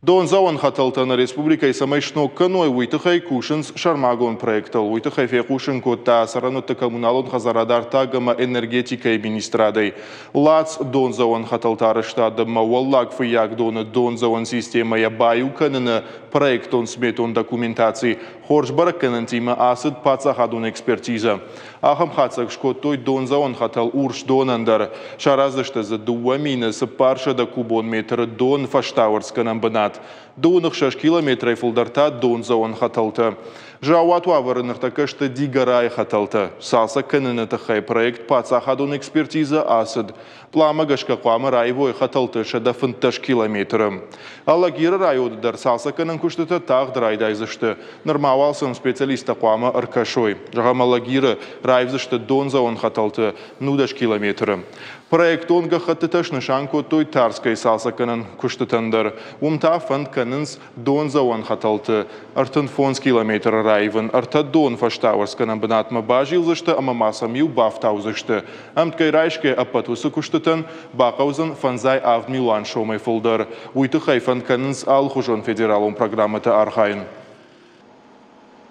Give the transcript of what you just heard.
Дондзӕуӕн хӕтӕлтӕ нӕ республикӕйы цӕмӕй сног кӕной, уый тыххӕй кусынц сӕрмагонд проектыл. Уый тыххӕй фехъусын кодта цӕрӕнуӕтты коммуналон хӕдзарад артаг ӕмӕ энергетикӕйы министрадӕй. Лац дондзӕуӕн хӕтӕлты арӕзтад ӕмӕ Уӕллаг Фыййагдоны дондзӕуӕн системӕйӕ баиу кӕныны проектон-сметон документаци хорз бӕрӕггӕнӕнтимӕ ацыд паддзахадон экспертизӕ. Ахӕм хатдзӕг скодтой дондзӕуӕн хӕтӕл Урсдонӕн дӕр. Сараздзысты дзы 2400 кубон метры дон фӕстауӕрцгӕнӕн бынат, 16 километрӕй фылдӕр та дондзӕуӕн хӕтӕлтӕ. Заууат уавӕры ныртӕккӕ сты Дигорайы хӕтӕлтӕ. Цалцӕг кӕныны тыххӕй проект паддзахадон экспертизӕ ацыд. Пъланмӕ гӕсгӕ хъуамӕ раивой хӕтӕлты 115 километры. Алагиры районы дӕр цалцӕггӕнӕн куыстытӕ тагъд райдайдзысты. Нырма уал сӕм специалисттӕ хъуамӕ ӕркӕсой. Зӕгъӕм, Алагиры раивдзысты дондзӕуӕн хӕтӕлты 19 километры. Проектон гӕххӕттытӕ снысан кодтой Тарскӕйы цалцӕггӕнӕн куыстытӕн дӕр. Уым та фӕнд кӕнынц дондзӕуӕн хӕтӕлты 35 километры раивын, ӕртӕ дон фӕстауӕрцгӕнӕн бынатмӕ базилдзысты ӕмӕ ма сӕм иу бафтаудзысты. Ӕмткӕй райсгӕ ӕппӕт уыцы куыстытӕн бахъӕудзӕн 5 милуан сомӕй фылдӕр. Уый тыххӕй фӕнд кӕнынц алыхуызон федералон программӕты архайын.